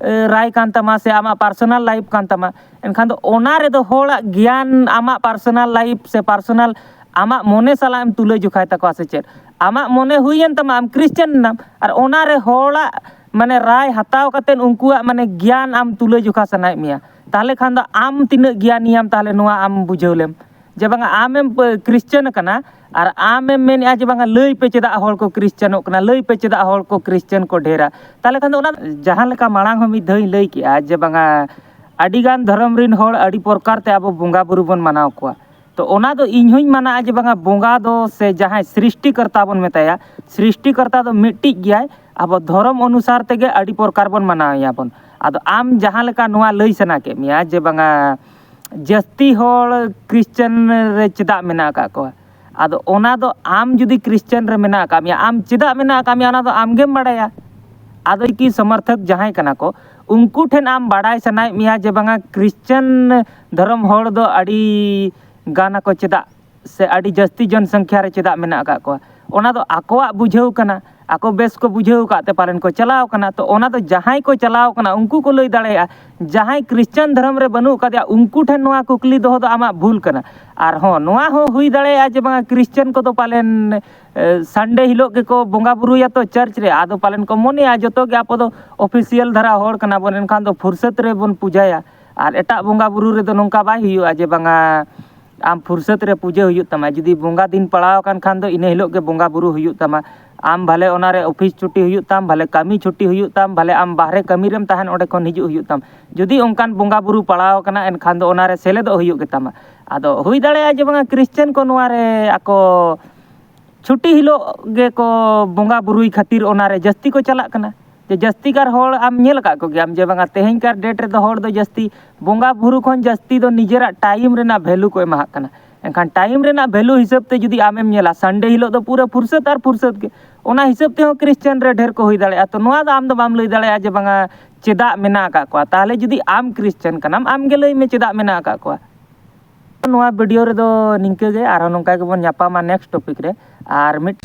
ᱨᱟᱭ ᱠᱟᱱ ᱛᱟᱢᱟ ᱥᱮ ᱟᱢᱟᱜ ᱯᱟᱨᱥᱚᱱᱟᱞ ᱞᱟᱭᱤᱯᱷ ᱠᱟᱱ ᱛᱟᱢᱟ᱾ ᱮᱱᱠᱷᱟᱱ ᱫᱚ ᱚᱱᱟ ᱨᱮᱫᱚ ᱦᱚᱲᱟᱜ ᱜᱮᱭᱟᱱ, ᱟᱢᱟᱜ ᱯᱟᱨᱥᱚᱱᱟᱞ ᱞᱟᱭᱤᱯᱷ ᱥᱮ ᱯᱟᱨᱥᱚᱱᱟᱞ ᱟᱢᱟᱜ ᱢᱚᱱᱮ ᱥᱟᱞᱟᱜ ᱮᱢ ᱛᱩᱞᱟᱹ ᱡᱚᱠᱷᱟᱭ ᱛᱟᱠᱚᱣᱟ ᱥᱮ ᱪᱮᱫ? ᱟᱢᱟᱜ ᱢᱚᱱᱮ ᱦᱩᱭᱮᱱ ᱛᱟᱢᱟ ᱟᱢ ᱠᱷᱨᱤᱥᱪᱟᱱ ᱮᱱᱟᱢ, ᱟᱨ ᱚᱱᱟᱨᱮ ᱦᱚᱲᱟᱜ ᱢᱟᱱᱮ ᱨᱟᱭ ᱦᱟᱛᱟᱣ ᱠᱟᱛᱮᱫ ᱩᱱᱠᱩᱣᱟᱜ ᱢᱟᱱᱮ ᱜᱮᱭᱟᱱ ᱟᱢ ᱛᱩᱞᱟᱹ ᱡᱚᱠᱷᱟ ᱥᱟᱱᱟᱭᱮᱫ ᱢᱮᱭᱟ᱾ ᱛᱟᱦᱚᱞᱮ ᱠᱷᱟᱱ ᱫᱚ ᱟᱢ ᱛᱤᱱᱟᱹᱜ ᱜᱮᱭᱟᱱᱤᱭᱟᱢ, ᱛᱟᱦᱚᱞᱮ ᱱᱚᱣᱟ ᱟᱢ ᱵᱩᱡᱷᱟᱹᱣ ᱞᱮᱢ ᱡᱮ ᱵᱟᱝᱟ ᱟᱢᱮᱢ ᱯᱟᱹ-, ᱠᱷᱨᱤᱥᱪᱟᱱ ᱟᱠᱟᱱᱟ ᱟᱨ ᱟᱢᱮᱢ ᱢᱮᱱᱮᱫᱼᱟ ᱡᱮ ᱵᱟᱝᱟ ᱞᱟᱹᱭ ᱯᱮ ᱪᱮᱫᱟᱜ ᱦᱚᱲ ᱠᱚ ᱠᱷᱨᱤᱥᱪᱟᱱᱚᱜ ᱠᱟᱱᱟ, ᱞᱟᱹᱭ ᱯᱮ ᱪᱮᱫᱟᱜ ᱦᱚᱲ ᱠᱚ ᱠᱷᱨᱤᱥᱪᱟᱱ ᱠᱚ ᱰᱷᱮᱨᱟ᱾ ᱛᱟᱦᱚᱞᱮ ᱠᱷᱟᱱ ᱫᱚ ᱚᱱᱟ ᱡᱟᱦᱟᱸ ᱞᱮᱠᱟ ᱢᱟᱲᱟᱝ ᱦᱚᱸ ᱢᱤᱫ ᱫᱷᱟᱣ ᱤᱧ ᱞᱟᱹᱭ ᱠᱮᱜᱼᱟ ᱡᱮ ᱵᱟᱝᱟ ᱟᱹᱰᱤᱜᱟᱱ ᱫᱷᱚᱨᱚᱢ ᱨᱤᱱ ᱦᱚᱲ ᱟᱹᱰᱤ ᱯᱨᱚᱠᱟᱨ ᱛᱮ ᱟᱵᱚ ᱵᱚᱸᱜᱟ ᱵᱩᱨᱩ ᱵᱚᱱ ᱢᱟᱱᱟᱣ ᱠᱚᱣᱟ᱾ ᱛᱚ ᱚᱱᱟ ᱫᱚ ᱤᱧ ᱦᱚᱸᱧ ᱢᱟᱱᱟᱜᱼᱟ ᱡᱮ ᱵᱟᱝᱟ ᱵᱚᱸᱜᱟ ᱫᱚ ᱥᱮ ᱡᱟᱦᱟᱸᱭ ᱥᱨᱤᱥᱴᱤᱠᱚᱨᱛᱟ ᱵᱚᱱ ᱢᱮᱛᱟᱭᱟ, ᱥᱨᱤᱥᱴᱤᱠᱚᱨᱛᱟ ᱫᱚ ᱢᱤᱫᱴᱤᱡ ᱜᱮᱭᱟᱭ᱾ ᱟᱵᱚ ᱫᱷᱚᱨᱚᱢ ᱚᱱᱩᱥᱟᱨ ᱛᱮᱜᱮ ᱟᱹᱰᱤ ᱯᱨᱚᱠᱟᱨ ᱵᱚᱱ ᱢᱟᱱᱟᱣᱮᱭᱟ ᱵᱚᱱ᱾ ᱟᱫᱚ ᱟᱢ ᱡᱟᱦᱟᱸ ᱞᱮᱠᱟ ᱱᱚᱣᱟ ᱞᱟᱹᱭ ᱥᱟᱱᱟ ᱠᱮᱫ ᱢᱮᱭᱟ ᱡᱮ ᱵᱟᱝᱟ ᱡᱟᱹᱥᱛᱤ ᱦᱚᱲ ᱠᱷᱨᱤᱥᱪᱟᱱ ᱨᱮ ᱪᱮᱫᱟᱜ ᱢᱮᱱᱟᱜ ᱟᱠᱟᱫ ᱠᱚᱣᱟ, ᱟᱫᱚ ᱚᱱᱟ ᱫᱚ ᱟᱢ ᱡᱩᱫᱤ ᱠᱷᱨᱤᱥᱪᱟᱱ ᱨᱮ ᱢᱮᱱᱟᱜ ᱟᱠᱟᱫ ᱢᱮᱭᱟ, ᱟᱢ ᱪᱮᱫᱟᱜ ᱢᱮᱱᱟᱜ ᱟᱠᱟᱫ ᱢᱮᱭᱟ ᱚᱱᱟ ᱫᱚ ᱟᱢ ᱜᱮᱢ ᱵᱟᱲᱟᱭᱟ᱾ ᱟᱫᱚ ᱠᱤ ᱥᱚᱢᱚᱨᱛᱷᱚᱠ ᱡᱟᱦᱟᱸᱭ ᱠᱟᱱᱟ ᱠᱚ, ᱩᱱᱠᱩ ᱴᱷᱮᱱ ᱟᱢ ᱵᱟᱲᱟᱭ ᱥᱟᱱᱟᱭᱮᱫ ᱢᱮᱭᱟ ᱡᱮ ᱵᱟᱝᱟ ᱠᱷᱨᱤᱥᱪᱟᱱ ᱫᱷᱚᱨᱚᱢ ᱦᱚᱲ ᱫᱚ ᱟᱹᱰᱤ ᱜᱟᱱ ᱟᱠᱚ ᱪᱮᱫᱟᱜ, ᱥᱮ ᱟᱹᱰᱤ ᱡᱟᱹᱥᱛᱤ ᱡᱚᱱ ᱥᱚᱝᱠᱷᱟ ᱨᱮ ᱪᱮᱫᱟᱜ ᱢᱮᱱᱟᱜ ᱟᱠᱟᱫ ᱠᱚᱣᱟ? ᱚᱱᱟ ᱫᱚ ᱟᱠᱚᱣᱟᱜ ᱵᱩᱡᱷᱟᱹᱣ ᱠᱟᱱᱟ, ᱟᱠᱚ ᱵᱮᱥ ᱠᱚ ᱵᱩᱡᱷᱟᱹᱣ ᱟᱠᱟᱫ ᱛᱮ ᱯᱟᱞᱮᱱ ᱠᱚ ᱪᱟᱞᱟᱣ ᱠᱟᱱᱟ᱾ ᱛᱚ ᱚᱱᱟ ᱫᱚ ᱡᱟᱦᱟᱸᱭ ᱠᱚ ᱪᱟᱞᱟᱣ ᱠᱟᱱᱟ ᱩᱱᱠᱩ ᱠᱚ ᱞᱟᱹᱭ ᱫᱟᱲᱮᱭᱟᱜᱼᱟ᱾ ᱡᱟᱦᱟᱸᱭ ᱠᱷᱨᱤᱥᱪᱟᱱ ᱫᱷᱚᱨᱚᱢ ᱨᱮ ᱵᱟᱹᱱᱩᱜ ᱟᱠᱟᱫᱮᱭᱟ ᱩᱱᱠᱩ ᱴᱷᱮᱱ ᱱᱚᱣᱟ ᱠᱩᱠᱞᱤ ᱫᱚᱦᱚ ᱫᱚ ᱟᱢᱟᱜ ᱵᱷᱩᱞ ᱠᱟᱱᱟ᱾ ᱟᱨ ᱦᱚᱸ ᱱᱚᱣᱟ ᱦᱚᱸ ᱦᱩᱭ ᱫᱟᱲᱮᱭᱟᱜᱼᱟ ᱡᱮ ᱵᱟᱝᱟ ᱠᱷᱨᱤᱥᱪᱟᱱ ᱠᱚᱫᱚ ᱯᱟᱞᱮᱱ ᱮ, ᱥᱟᱱᱰᱮ ᱦᱤᱞᱳᱜ ᱜᱮᱠᱚ ᱵᱚᱸᱜᱟ ᱵᱩᱨᱩᱭᱟ ᱛᱚ ᱪᱟᱨᱪ ᱨᱮ, ᱟᱫᱚ ᱯᱟᱞᱮᱱ ᱠᱚ ᱢᱚᱱᱮᱭᱟ ᱡᱚᱛᱚ ᱜᱮ ᱟᱵᱚ ᱫᱚ ᱚᱯᱷᱤᱥᱤᱭᱟᱞ ᱫᱷᱟᱨᱟ ᱦᱚᱲ ᱠᱟᱱᱟ ᱵᱚᱱ, ᱮᱱᱠᱷᱟᱱ ᱫᱚ ᱯᱷᱩᱨᱥᱟᱹᱛ ᱨᱮᱵᱚᱱ ᱯᱩᱡᱟᱹᱭᱟ᱾ ᱟᱨ ᱮᱴᱟᱜ ᱵᱚᱸᱜᱟ ᱵᱩᱨᱩ ᱨᱮᱫᱚ ᱱᱚᱝᱠᱟ ᱵᱟᱭ ᱦᱩᱭᱩᱜᱼᱟ ᱡᱮ ᱵᱟᱝᱟ ᱟᱢ ᱯᱷᱩᱨᱥᱟᱹᱛ ᱨᱮ ᱯᱩᱡᱟᱹ ᱦᱩᱭᱩᱜ ᱛᱟᱢᱟ᱾ ᱡᱩᱫᱤ ᱵᱚᱸᱜᱟ ᱫᱤᱱ ᱯᱟᱲᱟᱣ ᱟᱠᱟᱱ ᱠᱷᱟᱱ ᱫᱚ ᱤᱱᱟᱹ ᱦᱤᱞᱳᱜ ᱜᱮ ᱵᱚᱸᱜᱟ ᱵᱩᱨᱩ ᱦᱩᱭᱩᱜ ᱛᱟᱢᱟ᱾ ᱟᱢ ᱵᱷᱟᱞᱮ ᱚᱱᱟᱨᱮ ᱚᱯᱷᱤᱥ ᱪᱷᱩᱴᱤ ᱦᱩᱭᱩᱜ ᱛᱟᱢ, ᱵᱷᱟᱞᱮ ᱠᱟᱹᱢᱤ ᱪᱷᱩᱴᱤ ᱦᱩᱭᱩᱜ ᱛᱟᱢ, ᱵᱷᱟᱞᱮ ᱟᱢ ᱵᱟᱦᱨᱮ ᱠᱟᱹᱢᱤ ᱨᱮᱢ ᱛᱟᱦᱮᱱ, ᱚᱸᱰᱮ ᱠᱷᱚᱱ ᱦᱤᱡᱩᱜ ᱦᱩᱭᱩᱜ ᱛᱟᱢ᱾ ᱡᱩᱫᱤ ᱚᱱᱠᱟᱱ ᱵᱚᱸᱜᱟ ᱵᱩᱨᱩ ᱯᱟᱲᱟᱣ ᱟᱠᱟᱱᱟ ᱮᱱᱠᱷᱟᱱ ᱫᱚ ᱚᱱᱟᱨᱮ ᱥᱮᱞᱮᱫᱚᱜ ᱦᱩᱭᱩᱜ ᱜᱮᱛᱟᱢᱟ᱾ ᱟᱫᱚ ᱦᱩᱭ ᱫᱟᱲᱮᱭᱟᱜᱼᱟ ᱡᱮ ᱵᱟᱝᱟ ᱠᱷᱨᱤᱥᱪᱟᱱ ᱠᱚ ᱱᱚᱣᱟ ᱨᱮ ᱟᱠᱚ ᱪᱷᱩᱴᱤ ᱦᱤᱞᱳᱜ ᱜᱮᱠᱚ ᱵᱚᱸᱜᱟ ᱵᱩᱨᱩᱭ ᱠᱷᱟᱹᱛᱤᱨ ᱚᱱᱟᱨᱮ ᱡᱟᱹᱥᱛᱤ ᱠᱚ ᱪᱟᱞᱟᱜ ᱠᱟᱱᱟ᱾ ᱡᱮ ᱡᱟᱹᱥᱛᱤ ᱠᱟᱨ ᱦᱚᱲ ᱟᱢ ᱧᱮᱞ ᱟᱠᱟᱫ ᱠᱚᱜᱮᱭᱟᱢ ᱡᱮ ᱵᱟᱝᱟ ᱛᱮᱦᱮᱧ ᱠᱟᱨ ᱰᱮᱴ ᱨᱮᱫᱚ ᱦᱚᱲ ᱫᱚ ᱡᱟᱹᱥᱛᱤ ᱵᱚᱸᱜᱟ ᱵᱩᱨᱩ ᱠᱷᱚᱱ ᱡᱟᱹᱥᱛᱤ ᱫᱚ ᱱᱤᱡᱮᱨᱟᱜ ᱴᱟᱭᱤᱢ ᱨᱮᱱᱟᱜ ᱵᱷᱮᱞᱩ ᱠᱚ ᱮᱢᱟᱦᱟᱜ ᱠᱟᱱᱟ᱾ ᱮᱱᱠᱷᱟᱱ ᱴᱟᱭᱤᱢ ᱨᱮᱱᱟᱜ ᱵᱷᱮᱞᱩ ᱦᱤᱥᱟᱹᱵ ᱛᱮ ᱡᱩᱫᱤ ᱟᱢᱮᱢ ᱧᱮᱞᱟ ᱥᱟᱱᱰᱮ ᱦᱤᱞᱳᱜ ᱫᱚ ᱯᱩᱨᱟᱹ ᱯᱷᱩᱨᱥᱟᱹᱛ ᱟᱨ ᱯᱷᱩᱨᱥᱟᱹᱛ ᱜᱮ, ᱚᱱᱟ ᱦᱤᱥᱟᱹᱵ ᱛᱮᱦᱚᱸ ᱠᱷᱨᱤᱥᱪᱟᱱ ᱨᱮ ᱰᱷᱮᱨ ᱠᱚ ᱦᱩᱭ ᱫᱟᱲᱮᱭᱟᱜᱼᱟ᱾ ᱛᱚ ᱱᱚᱣᱟ ᱫᱚ ᱟᱢ ᱫᱚ ᱵᱟᱢ ᱞᱟᱹᱭ ᱫᱟᱲᱮᱭᱟᱜᱼᱟ ᱡᱮ ᱵᱟᱝᱟ ᱪᱮᱫᱟᱜ ᱢᱮᱱᱟᱜ ᱟᱠᱟᱫ ᱠᱚᱣᱟ? ᱛᱟᱦᱚᱞᱮ ᱡᱩᱫᱤ ᱟᱢ ᱠᱷᱨᱤᱥᱪᱟᱱ ᱠᱟᱱᱟᱢ, ᱟᱢ ᱜᱮ ᱞᱟᱹᱭ ᱢᱮ ᱪᱮᱫᱟᱜ ᱢᱮᱱᱟᱜ ᱟᱠᱟᱫ ᱠᱚᱣᱟ᱾ ᱱᱚᱣᱟ ᱵᱷᱤᱰᱤᱭᱳ ᱨᱮᱫᱚ ᱱᱤᱝᱠᱟᱹ ᱜᱮ, ᱟᱨᱦᱚᱸ ᱱᱚᱝᱠᱟ ᱜᱮᱵᱚᱱ ᱧᱟᱯᱟᱢᱟ ᱱᱮᱠᱥᱴ ᱴᱚᱯᱤᱠ ᱨᱮ᱾ ᱟᱨ ᱢᱤᱫ